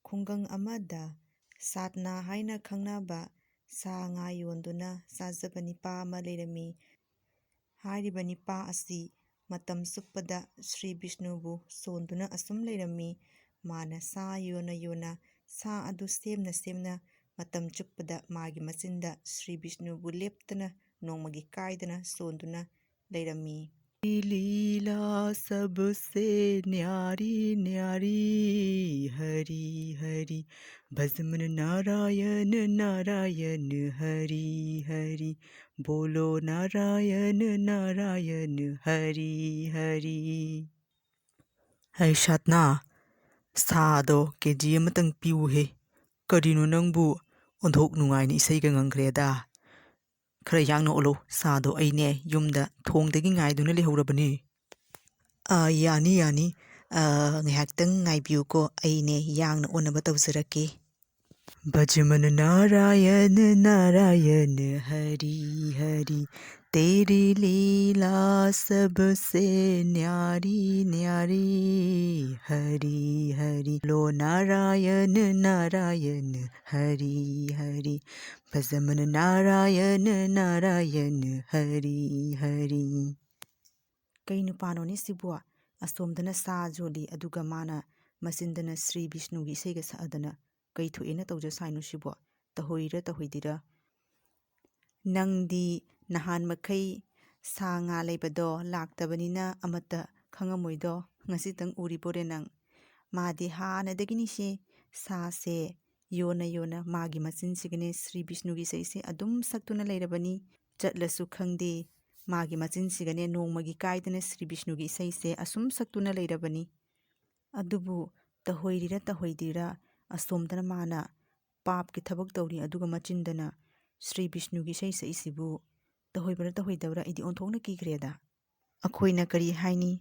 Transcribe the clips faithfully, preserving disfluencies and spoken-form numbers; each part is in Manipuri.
ꯈꯨꯡꯒꯪ ꯑꯃꯗ ꯁꯥꯠꯅꯥ ꯍꯥꯏꯅ ꯈꯪꯅꯕ ꯁꯥ ꯉꯥ ꯌꯣꯟꯗꯨꯅ ꯆꯥꯖꯕ ꯅꯤꯄꯥ ꯑꯃ ꯂꯩꯔꯝꯃꯤ꯫ ꯍꯥꯏꯔꯤꯕ ꯅꯤꯄꯥ ꯑꯁꯤ ꯃꯇꯝ ꯆꯨꯞꯄꯗ ꯁ꯭ꯔꯤ ꯕꯤꯁꯅꯨꯕꯨ ꯁꯣꯟꯗꯨꯅ ꯑꯁꯨꯝ ꯂꯩꯔꯝꯃꯤ꯫ ꯃꯥꯅ ꯁꯥ ꯌꯣꯟꯅ ꯌꯣꯟꯅ, ꯁꯥ ꯑꯗꯨ ꯁꯦꯝꯅ ꯁꯦꯝꯅ, ꯃꯇꯝ ꯆꯨꯞꯄꯗ ꯃꯥꯒꯤ ꯃꯆꯤꯟꯗ ꯁ꯭ꯔꯤ ꯕꯤꯁꯅꯨꯕꯨ ꯂꯦꯞꯇꯅ ꯅꯣꯡꯃꯒꯤ ꯀꯥꯏꯗꯅ ꯁꯣꯟꯗꯨꯅ ꯂꯩꯔꯝꯃꯤ꯫ लीला सबसे न्यारी न्यारी हरी हरी। भज मन नारायण नारायण हरी हरी। बोलो नारायण नारायण हरी हरी। ꯍꯩ ꯁꯥꯠꯅꯥ, ꯁꯥꯗꯣ ꯀꯦ ꯖꯤ ꯑꯃꯇꯪ ꯄꯤꯌꯨꯍꯦ꯫ ꯀꯔꯤꯅꯣ ꯅꯪꯕꯨ? ꯑꯣꯟꯊꯣꯛ ꯅꯨꯡꯉꯥꯏꯅ ꯏꯁꯩꯒ ꯉꯪꯈ꯭ꯔꯦꯗ꯫ ꯈꯔ ꯌꯥꯡꯅ ꯑꯣꯜꯂꯨ, ꯁꯥꯗꯣ ꯑꯩꯅꯦ ꯌꯨꯝꯗ ꯊꯣꯡꯗꯒꯤ ꯉꯥꯏꯗꯨꯅ ꯂꯩꯍꯧꯔꯕꯅꯤ꯫ ꯑꯥ, ꯌꯥꯅꯤ, ꯌꯥꯅꯤ꯫ ꯑꯥ, ꯉꯥꯏꯍꯥꯛꯇꯪ ꯉꯥꯏꯕꯤꯌꯨꯀꯣ, ꯑꯩꯅꯦ ꯌꯥꯡꯅ ꯑꯣꯟꯅꯕ ꯇꯧꯖꯔꯛꯀꯦ꯫ भज मन नारायण नारायण हरी हरी। तेरी लीला सबसे न्यारी न्यारी हरी हरी। लो नारायण नारायण हरी हरी। भज मन नारायण नारायण हरी हरी। ꯀꯩ ꯅꯨꯄꯥꯅꯣꯅꯦ ꯁꯤꯕꯨ? ꯑꯁꯣꯝꯗꯅ ꯁꯥ ꯌꯣꯜꯂꯤ, ꯑꯗꯨꯒ ꯃꯥꯅ ꯃꯆꯤꯟꯗꯅ ꯁ꯭ꯔꯤ ꯕꯤꯁꯅꯨꯒꯤ ꯏꯁꯩꯒ ꯁꯛꯑꯗꯅ ꯀꯩ ꯊꯣꯛꯑꯦꯅ ꯇꯧꯖ ꯁꯥꯏꯅꯣ ꯁꯤꯕꯣ? ꯇꯧꯍꯣꯏꯔ ꯇꯧꯍꯣꯏꯗꯤꯔ? ꯅꯪꯗꯤ ꯅꯍꯥꯟ ꯃꯈꯩ ꯁꯥ ꯉꯥ ꯂꯩꯕꯗꯣ ꯂꯥꯛꯇꯕꯅꯤꯅ ꯑꯃꯠꯇ ꯈꯪꯉꯝꯃꯣꯏꯗꯣ, ꯉꯁꯤꯇꯪ ꯎꯔꯤꯕꯣꯔꯦ ꯅꯪ? ꯃꯥꯗꯤ ꯍꯥꯟꯅꯗꯒꯤꯅꯤꯁꯦ ꯁꯥꯁꯦ ꯌꯣꯟꯅ ꯌꯣꯟꯅ ꯃꯥꯒꯤ ꯃꯆꯤꯟꯁꯤꯒꯅꯦ ꯁ꯭ꯔꯤ ꯕꯤꯁꯅꯨꯒꯤ ꯏꯁꯩꯁꯦ ꯑꯗꯨꯝ ꯁꯛꯇꯨꯅ ꯂꯩꯔꯕꯅꯤ꯫ ꯆꯠꯂꯁꯨ ꯈꯪꯗꯦ, ꯃꯥꯒꯤ ꯃꯆꯤꯟꯁꯤꯒꯅꯦ ꯅꯣꯡꯃꯒꯤ ꯀꯥꯏꯗꯅ ꯁ꯭ꯔꯤ ꯕꯤꯁꯅꯨꯒꯤ ꯏꯁꯩꯁꯦ ꯑꯁꯨꯝ ꯁꯛꯇꯨꯅ ꯂꯩꯔꯕꯅꯤ꯫ ꯑꯗꯨꯕꯨ ꯇꯧꯍꯣꯏꯔꯤꯔ ꯇꯧꯍꯣꯏꯗꯤꯔ, ꯑꯁꯣꯝꯗꯅ ꯃꯥꯅ ꯄꯥꯞꯀꯤ ꯊꯕꯛ ꯇꯧꯔꯤ, ꯑꯗꯨꯒ ꯃꯆꯤꯟꯗꯅ ꯁ꯭ꯔꯤ ꯕꯤꯁꯅꯨꯒꯤ ꯏꯁꯩ ꯁꯛꯏꯁꯤꯕꯨ ꯇꯧꯍꯣꯏꯕ꯭ꯔꯥ ꯇꯧꯍꯣꯏꯗꯕ꯭ꯔꯥ? ꯑꯩꯗꯤ ꯑꯣꯟꯊꯣꯛꯅ ꯀꯤꯈ꯭ꯔꯦꯗ꯫ ꯑꯩꯈꯣꯏꯅ ꯀꯔꯤ ꯍꯥꯏꯅꯤ?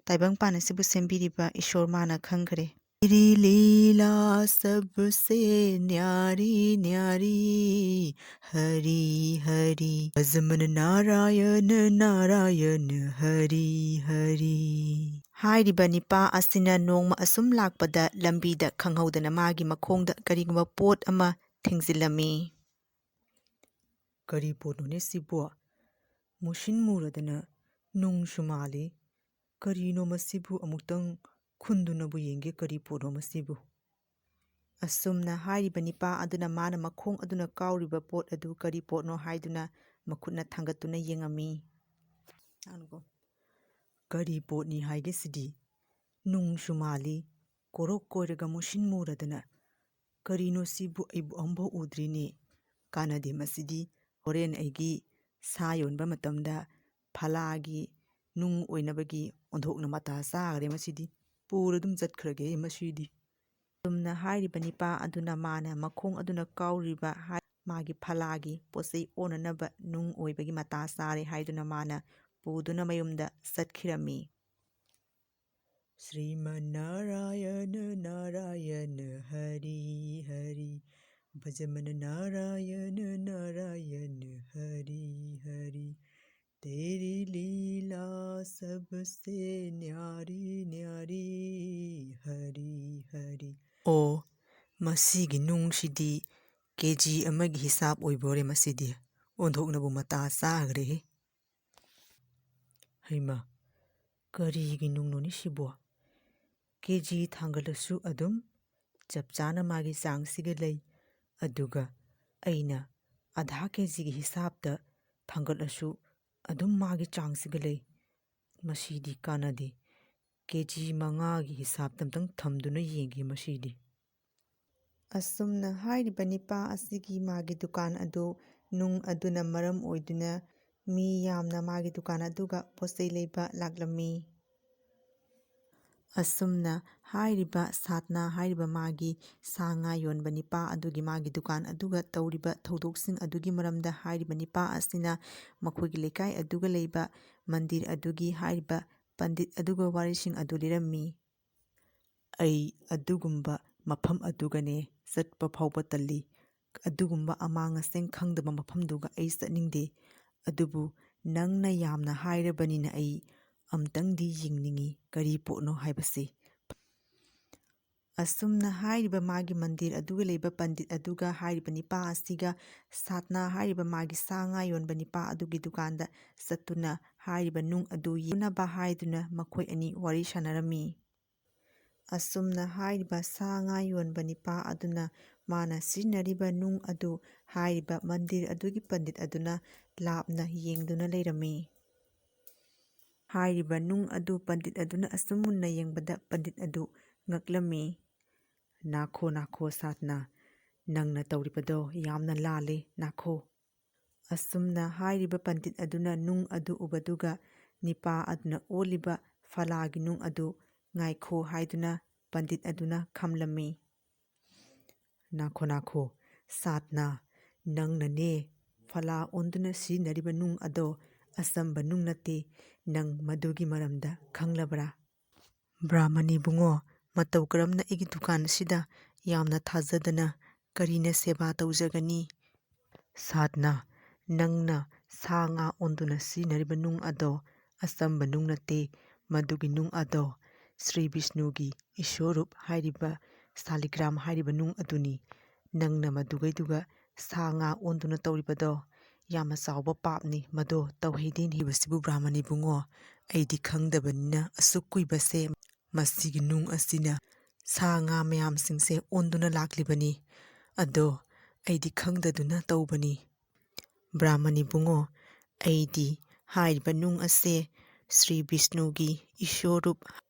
ꯇꯥꯏꯕꯪꯄꯥꯟ ꯑꯁꯤꯕꯨ ꯁꯦꯝꯕꯤꯔꯤꯕ ꯏꯁꯣꯔ ꯃꯥꯅ ꯈꯪꯈ꯭ꯔꯦ꯫ तेरी लीला सबसे न्यारी न्यारी हरी हरी। भज मन नारायण नारायण हरी हरी। ꯍꯥꯏꯔꯤꯕ ꯅꯤꯄꯥ ꯑꯁꯤꯅ ꯅꯣꯡꯃ ꯑꯁꯨꯝ ꯂꯥꯛꯄꯗ ꯂꯝꯕꯤꯗ ꯈꯪꯍꯧꯗꯅ ꯃꯥꯒꯤ ꯃꯈꯣꯡꯗ ꯀꯔꯤꯒꯨꯝꯕ ꯄꯣꯠ ꯑꯃ ꯊꯦꯡꯖꯤꯜꯂꯝꯃꯤ꯫ "ꯀꯔꯤ ꯄꯣꯠꯅꯣꯅꯦ ꯁꯤꯕꯨ? ꯃꯨꯁꯤꯟ ꯃꯨꯔꯗꯅ ꯅꯨꯡꯁꯨ ꯃꯥꯜꯂꯤ꯫ ꯀꯔꯤꯅꯣ ꯃꯁꯤꯕꯨ? ꯑꯃꯨꯛꯇꯪ ꯈꯨꯟꯗꯨꯅꯕꯨ ꯌꯦꯡꯒꯦ, ꯀꯔꯤ ꯄꯣꯠꯅꯣ ꯃꯁꯤꯕꯨ?" ꯑꯁꯨꯝꯅ ꯍꯥꯏꯔꯤꯕ ꯅꯤꯄꯥ ꯑꯗꯨꯅ ꯃꯥꯅ ꯃꯈꯣꯡ ꯑꯗꯨꯅ ꯀꯥꯎꯔꯤꯕ ꯄꯣꯠ ꯑꯗꯨ ꯀꯔꯤ ꯄꯣꯠꯅꯣ ꯍꯥꯏꯗꯨꯅ ꯃꯈꯨꯠꯅ ꯊꯥꯡꯒꯠꯇꯨꯅ ꯌꯦꯡꯉꯝꯃꯤ꯫ "ꯀꯔꯤ ꯄꯣꯠꯅꯤ ꯍꯥꯏꯒꯦ ꯁꯤꯗꯤ? ꯅꯨꯡꯁꯨ ꯃꯥꯜꯂꯤ, ꯀꯣꯔꯣꯛ ꯀꯣꯏꯔꯒ ꯃꯨꯁꯤꯟ ꯃꯨꯔꯗꯅ꯫ ꯀꯔꯤꯅꯣ ꯁꯤꯕꯨ? ꯑꯩꯕꯨ ꯑꯃꯐꯥꯎ ꯎꯗ꯭ꯔꯤꯅꯦ꯫ ꯀꯥꯟꯅꯗꯦ ꯃꯁꯤꯗꯤ꯫ ꯍꯣꯔꯦꯟ ꯑꯩꯒꯤ ꯁꯥ ꯌꯣꯟꯕ ꯃꯇꯝꯗ ꯐꯂꯥꯒꯤ ꯅꯨꯡ ꯑꯣꯏꯅꯕꯒꯤ ꯑꯣꯟꯊꯣꯛꯅ ꯃꯇꯥ ꯆꯥꯈ꯭ꯔꯦ ꯃꯁꯤꯗꯤ꯫ ꯄꯨꯔ ꯑꯗꯨꯝ ꯆꯠꯈ꯭ꯔꯒꯦ ꯃꯁꯤꯗꯤ"꯫ ꯑꯁꯨꯝꯅ ꯍꯥꯏꯔꯤꯕ ꯅꯤꯄꯥ ꯑꯗꯨꯅ ꯃꯥꯅ ꯃꯈꯣꯡ ꯑꯗꯨꯅ ꯀꯥꯎꯔꯤꯕ ꯍꯥꯏ-, ꯃꯥꯒꯤ ꯐꯂꯥꯒꯤ ꯄꯣꯠ ꯆꯩ ꯑꯣꯟꯅꯅꯕ ꯅꯨꯡ ꯑꯣꯏꯕꯒꯤ ꯃꯇꯥ ꯆꯥꯔꯦ ꯍꯥꯏꯗꯨꯅ ꯃꯥꯅ ꯄꯨꯗꯨꯅ ꯃꯌꯨꯝꯗ ꯆꯠꯈꯤꯔꯝꯃꯤ꯫ "శ్రీమన్నారాయణ నారాయణ హరి హరి, భజమన నారాయణ నారాయణ హరి హరి, తేరి లీలా సబ్సే న్యారి న్యారి హరి హరి." ꯑꯣ, ꯃꯁꯤꯒꯤ ꯅꯨꯡꯁꯤꯗꯤ ꯀꯦ ꯖꯤ ꯑꯃꯒꯤ ꯍꯤꯁꯥꯞ ꯑꯣꯏꯕꯣꯔꯦ ꯃꯁꯤꯗꯤ꯫ ꯑꯣꯟꯊꯣꯛꯅꯕꯨ ꯃꯇꯥ ꯆꯥꯈ꯭ꯔꯦꯍꯦ꯫ ꯍꯩꯃꯥ, ꯀꯔꯤꯒꯤ ꯅꯨꯡꯅꯣꯅꯤ ꯁꯤꯕꯣ? ꯀꯦ ꯖꯤ ꯊꯥꯡꯒꯠꯂꯁꯨ ꯑꯗꯨꯝ ꯆꯞ ꯆꯥꯅ ꯃꯥꯒꯤ ꯆꯥꯡꯁꯤꯒ ꯂꯩ꯫ ꯑꯗꯨꯒ ꯑꯩꯅ ꯑꯙꯥ ꯀꯦ ꯖꯤꯒꯤ ꯍꯤꯁꯥꯞꯇ ꯊꯥꯡꯒꯠꯂꯁꯨ ꯑꯗꯨꯝ ꯃꯥꯒꯤ ꯆꯥꯡꯁꯤꯒ ꯂꯩ꯫ ꯃꯁꯤꯗꯤ ꯀꯥꯟꯅꯗꯦ꯫ ꯀꯦ ꯖꯤ ꯃꯉꯥꯒꯤ ꯍꯤꯁꯥꯞꯇ ꯑꯝꯇꯪ ꯊꯝꯗꯨꯅ ꯌꯦꯡꯒꯦ ꯃꯁꯤꯗꯤ꯫ ꯑꯁꯨꯝꯅ ꯍꯥꯏꯔꯤꯕ ꯅꯤꯄꯥ ꯑꯁꯤꯒꯤ ꯃꯥꯒꯤ ꯗꯨꯀꯥꯟ ꯑꯗꯨ ꯅꯨꯡ ꯑꯗꯨꯅ ꯃꯔꯝ ꯑꯣꯏꯗꯨꯅ ꯃꯤ ꯌꯥꯝꯅ ꯃꯥꯒꯤ ꯗꯨꯀꯥꯟ ꯑꯗꯨꯒ ꯄꯣꯠ ꯆꯩ ꯂꯩꯕ ꯂꯥꯛꯂꯝꯃꯤ꯫ ꯑꯁꯨꯝꯅ ꯍꯥꯏꯔꯤꯕ ꯁꯥꯠꯅ ꯍꯥꯏꯔꯤꯕ ꯃꯥꯒꯤ ꯁꯥ ꯉꯥ ꯌꯣꯟꯕ ꯅꯤꯄꯥ ꯑꯗꯨꯒꯤ ꯃꯥꯒꯤ ꯗꯨꯀꯥꯟ ꯑꯗꯨꯒ ꯇꯧꯔꯤꯕ ꯊꯧꯗꯣꯛꯁꯤꯡ ꯑꯗꯨꯒꯤ ꯃꯔꯝꯗ ꯍꯥꯏꯔꯤꯕ ꯅꯤꯄꯥ ꯑꯁꯤꯅ ꯃꯈꯣꯏꯒꯤ ꯂꯩꯀꯥꯏ ꯑꯗꯨꯒ ꯂꯩꯕ ꯃꯟꯗꯤꯔ ꯑꯗꯨꯒꯤ ꯍꯥꯏꯔꯤꯕ ꯄꯟꯗꯤꯠ ꯑꯗꯨꯒ ꯋꯥꯔꯤꯁꯤꯡ ꯑꯗꯨ ꯂꯤꯔꯝꯃꯤ꯫ "ꯑꯩ ꯑꯗꯨꯒꯨꯝꯕ ꯃꯐꯝ ꯑꯗꯨꯒꯅꯦ ꯆꯠꯄ ꯐꯥꯎꯕ ꯇꯜꯂꯤ꯫ ꯑꯗꯨꯒꯨꯝꯕ ꯑꯃꯥꯡ ꯑꯁꯦꯡ ꯈꯪꯗꯕ ꯃꯐꯝꯗꯨꯒ ꯑꯩ ꯆꯠꯅꯤꯡꯗꯦ꯫ ꯑꯗꯨꯕꯨ ꯅꯪꯅ ꯌꯥꯝꯅ ꯍꯥꯏꯔꯕꯅꯤꯅ ꯑꯩ ꯑꯝꯇꯪꯗꯤ ꯌꯦꯡꯅꯤꯡꯏ, ꯀꯔꯤ ꯄꯣꯠꯅꯣ ꯍꯥꯏꯕꯁꯤ꯫ ꯑꯁꯨꯝꯅ ꯍꯥꯏꯔꯤꯕ ꯃꯥꯒꯤ ꯃꯟꯗꯤꯔ ꯑꯗꯨꯒ ꯂꯩꯕ ꯄꯟꯗꯤꯠ ꯑꯗꯨꯒ ꯍꯥꯏꯔꯤꯕ ꯅꯤꯄꯥ ꯑꯁꯤꯒ ꯁꯥꯠꯅ ꯍꯥꯏꯔꯤꯕ ꯃꯥꯒꯤ ꯁꯥ ꯉꯥ ꯌꯣꯟꯕ ꯅꯤꯄꯥ ꯑꯗꯨꯒꯤ ꯗꯨꯀꯥꯟꯗ ꯆꯠꯇꯨꯅ ꯍꯥꯏꯔꯤꯕ ꯅꯨꯡ ꯑꯗꯨ ꯌꯦꯡꯅꯕ ꯍꯥꯏꯗꯨꯅ ꯃꯈꯣꯏ ꯑꯅꯤ ꯋꯥꯔꯤ ꯁꯥꯟꯅꯔꯝꯃꯤ꯫ ꯑꯁꯨꯝꯅ ꯍꯥꯏꯔꯤꯕ ꯁꯥ ꯉꯥ ꯌꯣꯟꯕ ꯅꯤꯄꯥ ꯑꯗꯨꯅ ꯃꯥꯅ ꯁꯤꯖꯤꯟꯅꯔꯤꯕ ꯅꯨꯡ ꯑꯗꯨ ꯍꯥꯏꯔꯤꯕ ꯃꯟꯗꯤꯔ ꯑꯗꯨꯒꯤ ꯄꯟꯗꯤꯠ ꯑꯗꯨꯅ ꯂꯥꯞꯅ ꯌꯦꯡꯗꯨꯅ ꯂꯩꯔꯝꯃꯤ꯫ ꯍꯥꯏꯔꯤꯕ ꯅꯨꯡ ꯑꯗꯨ ꯄꯟꯗꯤꯠ ꯑꯗꯨꯅ ꯑꯁꯨꯝ ꯃꯨꯟꯅ ꯌꯦꯡꯕꯗ ꯄꯟꯗꯤꯠ ꯑꯗꯨ ꯉꯛꯂꯝꯃꯤ꯫ "ꯅꯥꯈꯣ, ꯅꯥꯈꯣ, ꯁꯥꯠꯅ, ꯅꯪꯅ ꯇꯧꯔꯤꯕꯗꯣ ꯌꯥꯝꯅ ꯂꯥꯜꯂꯤ, ꯅꯥꯈꯣ!" ꯑꯁꯨꯝꯅ ꯍꯥꯏꯔꯤꯕ ꯄꯟꯗꯤꯠ ꯑꯗꯨꯅ ꯅꯨꯡ ꯑꯗꯨ ꯎꯕꯗꯨꯒ ꯅꯤꯄꯥ ꯑꯗꯨꯅ ꯑꯣꯜꯂꯤꯕ ꯐꯂꯥꯒꯤ ꯅꯨꯡ ꯑꯗꯨ "ꯉꯥꯏꯈꯣ" ꯍꯥꯏꯗꯨꯅ ꯄꯟꯗꯤꯠ ꯑꯗꯨꯅ ꯈꯝꯂꯝꯃꯤ꯫ "ꯅꯥꯈꯣ, ꯅꯥꯈꯣ, ꯁꯥꯠꯅ, ꯅꯪꯅꯅꯦ ꯐꯂꯥ ꯑꯣꯟꯗꯨꯅ ꯁꯤꯖꯤꯟꯅꯔꯤꯕ ꯅꯨꯡ ꯑꯗꯣ ꯑꯆꯝꯕ ꯅꯨꯡ ꯅꯠꯇꯦ, ꯅꯪ ꯃꯗꯨꯒꯤ ꯃꯔꯝꯗ ꯈꯪꯂꯕ꯭ꯔꯥ?" "ꯕ꯭ꯔꯥꯍꯃꯟ ꯏꯕꯨꯡꯉꯣ, ꯃꯇꯧ ꯀꯔꯝꯅ ꯑꯩꯒꯤ ꯗꯨꯀꯥꯟ ꯑꯁꯤꯗ ꯌꯥꯝꯅ ꯊꯥꯖꯗꯅ ꯀꯔꯤꯅ ꯁꯦꯕꯥ ꯇꯧꯖꯒꯅꯤ?" "ꯁꯥꯠꯅ, ꯅꯪꯅ ꯁꯥ ꯉꯥ ꯑꯣꯟꯗꯨꯅ ꯁꯤꯖꯤꯟꯅꯔꯤꯕ ꯅꯨꯡ ꯑꯗꯣ ꯑꯆꯝꯕ ꯅꯨꯡ ꯅꯠꯇꯦ, ꯃꯗꯨꯒꯤ ꯅꯨꯡ ꯑꯗꯣ ꯁ꯭ꯔꯤ ꯕꯤꯁꯅꯨꯒꯤ ꯏꯁꯣꯔꯨꯞ ꯍꯥꯏꯔꯤꯕ ꯁꯥꯂꯤꯒ꯭ꯔꯥꯝ ꯍꯥꯏꯔꯤꯕ ꯅꯨꯡ ꯑꯗꯨꯅꯤ꯫ ꯅꯪꯅ ꯃꯗꯨꯒꯩꯗꯨꯒ ꯁꯥ ꯉꯥ ꯑꯣꯟꯗꯨꯅ ꯇꯧꯔꯤꯕꯗꯣ ꯌꯥꯝꯅ ꯆꯥꯎꯕ ꯄꯥꯞꯅꯤ, ꯃꯗꯣ ꯇꯧꯍꯩꯗꯦ꯫ ꯍꯥꯏꯕꯁꯤꯕꯨ ꯕ꯭ꯔꯥꯍꯃꯟ ꯏꯕꯨꯡꯉꯣ, ꯑꯩꯗꯤ ꯈꯪꯗꯕꯅꯤꯅ ꯑꯁꯨꯛ ꯀꯨꯏꯕꯁꯦ ꯃꯁꯤꯒꯤ ꯅꯨꯡ ꯑꯁꯤꯅ ꯁꯥ ꯉꯥ ꯃꯌꯥꯝꯁꯤꯡꯁꯦ ꯑꯣꯟꯗꯨꯅ ꯂꯥꯛꯂꯤꯕꯅꯤ꯫ ꯑꯗꯣ ꯑꯩꯗꯤ ꯈꯪꯗꯗꯨꯅ ꯇꯧꯕꯅꯤ꯫" "ꯕ꯭ꯔꯥꯍꯃꯟ ꯏꯕꯨꯡꯉꯣ, ꯑꯩꯗꯤ ꯍꯥꯏꯔꯤꯕ ꯅꯨꯡ ꯑꯁꯦ ꯁ꯭ꯔꯤ ꯕꯤꯁꯅꯨꯒꯤ ꯏꯁꯣꯔꯨꯞ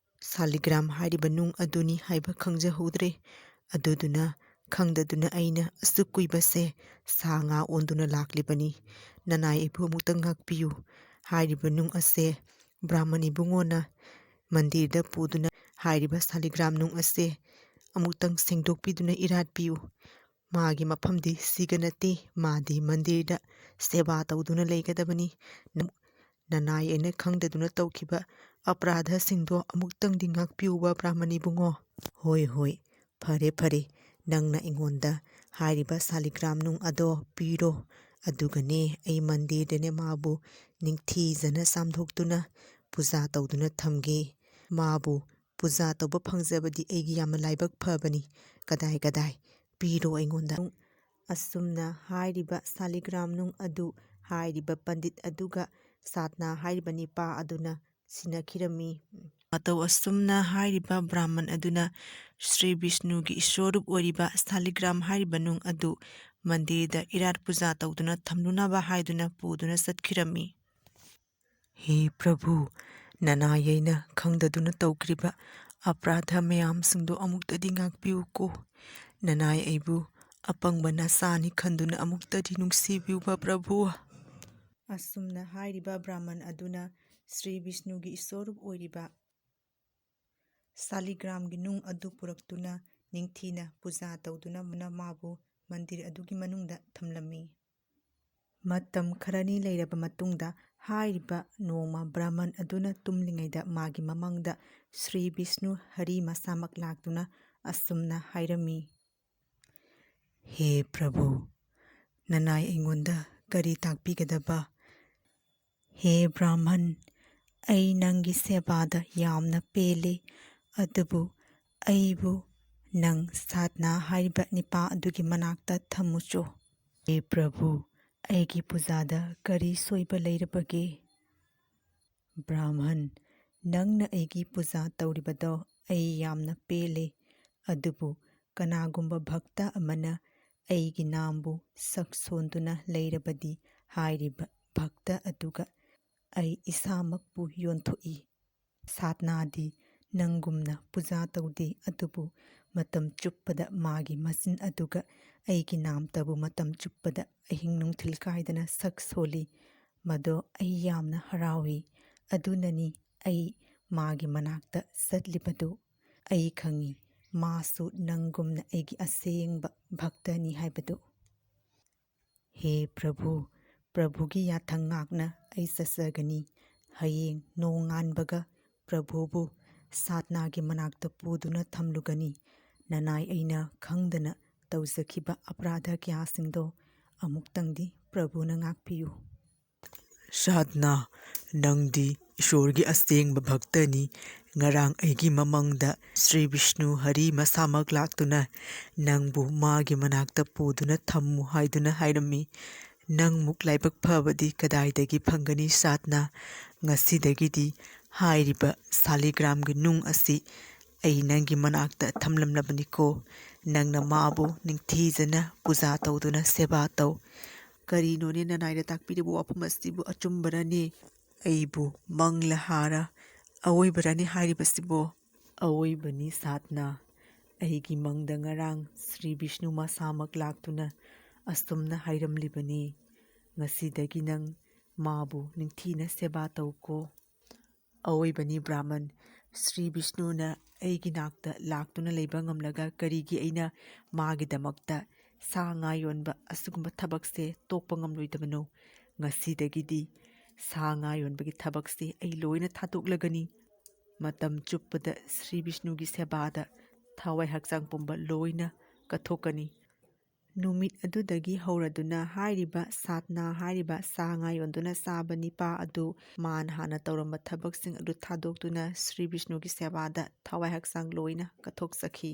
ꯁꯥꯂꯤꯒ꯭ꯔꯥꯝ ꯍꯥꯏꯔꯤꯕ ꯅꯨꯡ ꯑꯗꯨꯅꯤ ꯍꯥꯏꯕ ꯈꯪꯖꯍꯧꯗ꯭ꯔꯦ꯫ ꯑꯗꯨꯗꯨꯅ ꯈꯪꯗꯗꯨꯅ ꯑꯩꯅ ꯑꯁꯨꯛ ꯀꯨꯏꯕꯁꯦ ꯁꯥ ꯉꯥ ꯑꯣꯟꯗꯨꯅ ꯂꯥꯛꯂꯤꯕꯅꯤ꯫ ꯅꯅꯥꯏ ꯑꯩꯕꯨ ꯑꯃꯨꯛꯇꯪ ꯉꯥꯛꯄꯤꯌꯨ꯫ ꯍꯥꯏꯔꯤꯕ ꯅꯨꯡ ꯑꯁꯦ ꯕ꯭ꯔꯥꯍꯃꯟ ꯏꯕꯨꯡꯉꯣꯅ ꯃꯟꯗꯤꯔꯗ ꯄꯨꯗꯨꯅ ꯍꯥꯏꯔꯤꯕ ꯁꯥꯂꯤꯒ꯭ꯔꯥꯝ ꯅꯨꯡ ꯑꯁꯦ ꯑꯃꯨꯛꯇꯪ ꯁꯦꯡꯗꯣꯛꯄꯤꯗꯨꯅ ꯏꯔꯥꯠꯄꯤꯌꯨ꯫ ꯃꯥꯒꯤ ꯃꯐꯝꯗꯤ ꯁꯤꯒ ꯅꯠꯇꯦ, ꯃꯥꯗꯤ ꯃꯟꯗꯤꯔꯗ ꯁꯦꯕꯥ ꯇꯧꯗꯨꯅ ꯂꯩꯒꯗꯕꯅꯤ꯫ ꯅ-, ꯅꯅꯥꯏ ꯑꯩꯅ ꯈꯪꯗꯗꯨꯅ ꯇꯧꯈꯤꯕ ꯑꯄꯔꯥꯙꯁꯤꯡꯗꯣ ꯑꯃꯨꯛꯇꯪꯗꯤ ꯉꯥꯛꯄꯤꯌꯨꯕ, ꯕ꯭ꯔꯥꯍꯃꯟ ꯏꯕꯨꯡꯉꯣ꯫" "ꯍꯣꯏ, ꯍꯣꯏ, ꯐꯔꯦ, ꯐꯔꯦ, ꯅꯪꯅ ꯑꯩꯉꯣꯟꯗ ꯍꯥꯏꯔꯤꯕ ꯁꯥꯂꯤꯒ꯭ꯔꯥꯝ ꯅꯨꯡ ꯑꯗꯣ ꯄꯤꯔꯣ꯫ ꯑꯗꯨꯒꯅꯦ, ꯑꯩ ꯃꯟꯗꯤꯔꯗꯅꯦ ꯃꯥꯕꯨ ꯅꯤꯡꯊꯤꯖꯅ ꯆꯥꯝꯊꯣꯛꯇꯨꯅ ꯄꯨꯖꯥ ꯇꯧꯗꯨꯅ ꯊꯝꯒꯦ꯫ ꯃꯥꯕꯨ ꯄꯨꯖꯥ ꯇꯧꯕ ꯐꯪꯖꯕꯗꯤ ꯑꯩꯒꯤ ꯌꯥꯝꯅ ꯂꯥꯏꯕꯛ ꯐꯕꯅꯤ꯫ ꯀꯗꯥꯏ ꯀꯗꯥꯏ ꯄꯤꯔꯣ ꯑꯩꯉꯣꯟꯗ꯫ ꯑꯁꯨꯝꯅ ꯍꯥꯏꯔꯤꯕ ꯁꯥꯂꯤꯒ꯭ꯔꯥꯝ ꯅꯨꯡ ꯑꯗꯨ ꯍꯥꯏꯔꯤꯕ ꯄꯟꯗꯤꯠ ꯑꯗꯨꯒ ꯁꯥꯠꯅꯥ ꯍꯥꯏꯔꯤꯕ ꯅꯤꯄꯥ ꯑꯗꯨꯅ ꯁꯤꯟꯅꯈꯤꯔꯝꯃꯤ꯫ ꯃꯇꯧ ꯑꯁꯨꯝꯅ ꯍꯥꯏꯔꯤꯕ ꯕ꯭ꯔꯥꯍꯃꯟ ꯑꯗꯨꯅ ꯁ꯭ꯔꯤ ꯕꯤꯁꯅꯨꯒꯤ ꯏꯁꯣꯔꯔꯨꯞ ꯑꯣꯏꯔꯤꯕ ꯁꯥꯂꯤꯒ꯭ꯔꯥꯝ ꯍꯥꯏꯔꯤꯕ ꯅꯨꯡ ꯑꯗꯨ ꯃꯟꯗꯤꯔꯗ ꯏꯔꯥꯠ ꯄꯨꯖꯥ ꯇꯧꯗꯨꯅ ꯊꯝꯂꯨꯅꯕ ꯍꯥꯏꯗꯨꯅ ꯄꯨꯗꯨꯅ ꯆꯠꯈꯤꯔꯝꯃꯤ꯫ ꯍꯦ ꯄ꯭ꯔꯚꯨ, ꯅꯅꯥꯏ ꯑꯩꯅ ꯈꯪꯗꯗꯨꯅ ꯇꯧꯈ꯭ꯔꯤꯕ ꯑꯄꯔꯥꯙ ꯃꯌꯥꯝꯁꯤꯡꯗꯣ ꯑꯃꯨꯛꯇꯗꯤ ꯉꯥꯛꯄꯤꯌꯨꯀꯣ꯫ ꯅꯅꯥꯏ ꯑꯩꯕꯨ ꯑꯄꯪꯕ ꯅꯆꯥꯅꯤ ꯈꯟꯗꯨꯅ ꯑꯃꯨꯛꯇꯗꯤ ꯅꯨꯡꯁꯤꯕꯤꯌꯨꯕ ꯄ꯭ꯔꯚꯨ꯫ ꯑꯁꯨꯝꯅ ꯍꯥꯏꯔꯤꯕ ꯕ꯭ꯔꯥꯍꯃꯟ ꯑꯗꯨꯅ ꯁ꯭ꯔꯤ ꯕꯤꯁꯅꯨꯒꯤ ꯏꯁꯣꯔꯔꯨꯞ ꯑꯣꯏꯔꯤꯕ ꯁꯥꯂꯤꯒ꯭ꯔꯥꯝꯒꯤ ꯅꯨꯡ ꯑꯗꯨ ꯄꯨꯔꯛꯇꯨꯅ ꯅꯤꯡꯊꯤꯅ ꯄꯨꯖꯥ ꯇꯧꯗꯨꯅ ꯃꯥꯕꯨ ꯃꯟꯗꯤꯔ ꯑꯗꯨꯒꯤ ꯃꯅꯨꯡꯗ ꯊꯝꯂꯝꯃꯤ꯫ ꯃꯇꯝ ꯈꯔꯅꯤ ꯂꯩꯔꯕ ꯃꯇꯨꯡꯗ ꯍꯥꯏꯔꯤꯕ ꯅꯣꯡꯃ ꯕ꯭ꯔꯥꯍꯃꯟ ꯑꯗꯨꯅ ꯇꯨꯝꯂꯤꯉꯩꯗ ꯃꯥꯒꯤ ꯃꯃꯪꯗ ꯁ꯭ꯔꯤ ꯕꯤꯁꯅꯨ ꯍꯔꯤ ꯃꯁꯥꯃꯛ ꯂꯥꯛꯇꯨꯅ ꯑꯁꯨꯝꯅ ꯍꯥꯏꯔꯝꯃꯤ, ꯍꯦ ꯄ꯭ꯔꯚꯨ, ꯅꯅꯥꯏ ꯑꯩꯉꯣꯟꯗ ꯀꯔꯤ ꯇꯥꯛꯄꯤꯒꯗꯕ? ꯍꯦ ꯕ꯭ꯔꯥꯍꯃꯟ, ꯑꯩ ꯅꯪꯒꯤ ꯁꯦꯕꯥꯗ ꯌꯥꯝꯅ ꯄꯦꯜꯂꯤ, ꯑꯗꯨꯕꯨ ꯑꯩꯕꯨ ꯅꯪ ꯁꯥꯠꯅꯥ ꯍꯥꯏꯔꯤꯕ ꯅꯤꯄꯥ ꯑꯗꯨꯒꯤ ꯃꯅꯥꯛꯇ ꯊꯝꯃꯨꯆꯣ꯫ ꯍꯦ ꯄ꯭ꯔꯚꯨ, ꯑꯩꯒꯤ ꯄꯨꯖꯥꯗ ꯀꯔꯤ ꯁꯣꯏꯕ ꯂꯩꯔꯕꯒꯦ? ꯕ꯭ꯔꯥꯍꯃꯟ, ꯅꯪꯅ ꯑꯩꯒꯤ ꯄꯨꯖꯥ ꯇꯧꯔꯤꯕꯗꯣ ꯑꯩ ꯌꯥꯝꯅ ꯄꯦꯜꯂꯦ, ꯑꯗꯨꯕꯨ ꯀꯅꯥꯒꯨꯝꯕ ꯚꯛꯇ ꯑꯃꯅ ꯑꯩꯒꯤ ꯅꯥꯝꯕꯨ ꯁꯛ ꯁꯣꯟꯗꯨꯅ ꯂꯩꯔꯕꯗꯤ ꯍꯥꯏꯔꯤꯕ ꯚꯛꯇ ꯑꯗꯨꯒ ꯑꯩ ꯏꯁꯥꯃꯛꯄꯨ ꯌꯣꯟꯊꯣꯛꯏ꯫ ꯁꯥꯠꯅꯥꯗꯤ ꯅꯪꯒꯨꯝꯅ ꯄꯨꯖꯥ ꯇꯧꯗꯦ, ꯑꯗꯨꯕꯨ ꯃꯇꯝ ꯆꯨꯞꯄꯗ ꯃꯥꯒꯤ ꯃꯆꯤꯟ ꯑꯗꯨꯒ ꯑꯩꯒꯤ ꯅꯥꯝꯇꯕꯨ ꯃꯇꯝ ꯆꯨꯞꯄꯗ ꯑꯍꯤꯡ ꯅꯨꯡꯊꯤꯜ ꯀꯥꯏꯗꯅ ꯁꯛ ꯁꯣꯜꯂꯤ꯫ ꯃꯗꯣ ꯑꯩ ꯌꯥꯝꯅ ꯍꯔꯥꯎꯏ꯫ ꯑꯗꯨꯅꯅꯤ ꯑꯩ ꯃꯥꯒꯤ ꯃꯅꯥꯛꯇ ꯆꯠꯂꯤꯕꯗꯨ꯫ ꯑꯩ ꯈꯪꯏ, ꯃꯥꯁꯨ ꯅꯪꯒꯨꯝꯅ ꯑꯩꯒꯤ ꯑꯁꯦꯡꯕ ꯚꯛꯇꯅꯤ ꯍꯥꯏꯕꯗꯨ꯫ ꯍꯦ ꯄ꯭ꯔꯚꯨ, ꯄ꯭ꯔꯚꯨꯒꯤ ꯌꯥꯊꯪ ꯉꯥꯛꯅ ꯑꯩ ꯆꯠꯆꯒꯅꯤ꯫ ꯍꯌꯦꯡ ꯅꯣꯡꯉꯥꯟꯕꯒ ꯄ꯭ꯔꯚꯨꯕꯨ ꯁꯥꯠꯅꯥꯒꯤ ꯃꯅꯥꯛꯇ ꯄꯨꯗꯨꯅ ꯊꯝꯂꯨꯒꯅꯤ꯫ ꯅꯅꯥꯏ ꯑꯩꯅ ꯈꯪꯗꯅ ꯇꯧꯖꯈꯤꯕ ꯑꯄꯔꯥꯙ ꯀꯌꯥꯁꯤꯡꯗꯣ ꯑꯃꯨꯛꯇꯪꯗꯤ ꯄ꯭ꯔꯚꯨꯅ ꯉꯥꯛꯄꯤꯌꯨ꯫ "ꯁꯥꯙꯅꯥ, ꯅꯪꯗꯤ ꯏꯁꯣꯔꯒꯤ ꯑꯁꯦꯡꯕ ꯚꯛꯇꯅꯤ꯫ ꯉꯔꯥꯡ ꯑꯩꯒꯤ ꯃꯃꯪꯗ ꯁ꯭ꯔꯤ ꯕꯤꯁꯅꯨ ꯍꯔꯤ ꯃꯁꯥꯃꯛ ꯂꯥꯛꯇꯨꯅ ꯅꯪꯕꯨ ꯃꯥꯒꯤ ꯃꯅꯥꯛꯇ ꯄꯨꯗꯨꯅ ꯊꯝꯃꯨ ꯍꯥꯏꯗꯨꯅ ꯍꯥꯏꯔꯝꯃꯤ꯫ ꯅꯪꯃꯨꯛ ꯂꯥꯏꯕꯛ ꯐꯕꯗꯤ ꯀꯗꯥꯏꯗꯒꯤ ꯐꯪꯒꯅꯤ ꯁꯥꯙꯅꯥ? ꯉꯁꯤꯗꯒꯤꯗꯤ ꯍꯥꯏꯔꯤꯕ ꯁꯥꯂꯤꯒ꯭ꯔꯥꯝꯒꯤ ꯅꯨꯡ ꯑꯁꯤ ꯑꯩ ꯅꯪꯒꯤ ꯃꯅꯥꯛꯇ ꯊꯝꯂꯝꯂꯕꯅꯤꯀꯣ꯫ ꯅꯪꯅ ꯃꯥꯕꯨ ꯅꯤꯡꯊꯤꯖꯅ ꯄꯨꯖꯥ ꯇꯧꯗꯨꯅ ꯁꯦꯕꯥ ꯇꯧ꯫" "ꯀꯔꯤꯅꯣꯅꯦ ꯅꯅꯥꯏꯅ ꯇꯥꯛꯄꯤꯔꯤꯕ ꯋꯥꯐꯝ ꯑꯁꯤꯕꯨ? ꯑꯆꯨꯝꯕꯔꯅꯦ? ꯑꯩꯕꯨ ꯃꯪꯂ ꯍꯥꯔ ꯑꯋꯣꯏꯕꯔꯅꯦ ꯍꯥꯏꯔꯤꯕꯁꯤꯕꯣ?" "ꯑꯋꯣꯏꯕꯅꯤ ꯁꯥꯙꯅꯥ꯫ ꯑꯩꯒꯤ ꯃꯪꯗ ꯉꯔꯥꯡ ꯁ꯭ꯔꯤ ꯕꯤꯁꯅꯨ ꯃꯁꯥꯃꯛ ꯂꯥꯛꯇꯨꯅ ꯑꯁꯨꯝꯅ ꯍꯥꯏꯔꯝꯂꯤꯕꯅꯤ, 'ꯉꯁꯤꯗꯒꯤ ꯅꯪ ꯃꯥꯕꯨ ꯅꯤꯡꯊꯤꯅ ꯁꯦꯕꯥ ꯇꯧꯀꯣ.'" "ꯑꯋꯣꯏꯕꯅꯤ ꯕ꯭ꯔꯥꯍꯃꯟ, ꯁ꯭ꯔꯤ ꯕꯤꯁꯅꯨꯅ ꯑꯩꯒꯤ ꯅꯥꯛꯇ ꯂꯥꯛꯇꯨꯅ ꯂꯩꯕ ꯉꯝꯂꯒ ꯀꯔꯤꯒꯤ ꯑꯩꯅ ꯃꯥꯒꯤꯗꯃꯛꯇ ꯁꯥ ꯉꯥ ꯌꯣꯟꯕ ꯑꯁꯤꯒꯨꯝꯕ ꯊꯕꯛꯁꯦ ꯇꯣꯛꯄ ꯉꯝꯂꯣꯏꯗꯕꯅꯣ? ꯉꯁꯤꯗꯒꯤꯗꯤ ꯁꯥ ꯉꯥ ꯌꯣꯟꯕꯒꯤ ꯊꯕꯛꯁꯦ ꯑꯩ ꯂꯣꯏꯅ ꯊꯥꯗꯣꯛꯂꯒꯅꯤ꯫ ꯃꯇꯝ ꯆꯨꯞꯄꯗ ꯁ꯭ꯔꯤ ꯕꯤꯁꯅꯨꯒꯤ ꯁꯦꯕꯥꯗ ꯊꯋꯥꯏ ꯍꯛꯆꯥꯡ ꯄꯨꯝꯕ ꯂꯣꯏꯅ ꯀꯠꯊꯣꯛꯀꯅꯤ꯫ ꯅꯨꯃꯤꯠ ꯑꯗꯨꯗꯒꯤ ꯍꯧꯔꯗꯨꯅ ꯍꯥꯏꯔꯤꯕ ꯁꯥꯙꯅꯥ ꯍꯥꯏꯔꯤꯕ ꯁꯥ ꯉꯥ ꯌꯣꯟꯗꯨꯅ ꯆꯥꯕ ꯅꯤꯄꯥ ꯑꯗꯨ ꯃꯥꯅ ꯍꯥꯟꯅ ꯇꯧꯔꯝꯕ ꯊꯕꯛꯁꯤꯡ ꯑꯗꯨ ꯊꯥꯗꯣꯛꯇꯨꯅ ꯁ꯭ꯔꯤ ꯕꯤꯁꯅꯨꯒꯤ ꯁꯦꯕꯥꯗ ꯊꯋꯥꯏ ꯍꯛꯆꯥꯡ ꯂꯣꯏꯅ ꯀꯠꯊꯣꯛꯆꯈꯤ꯫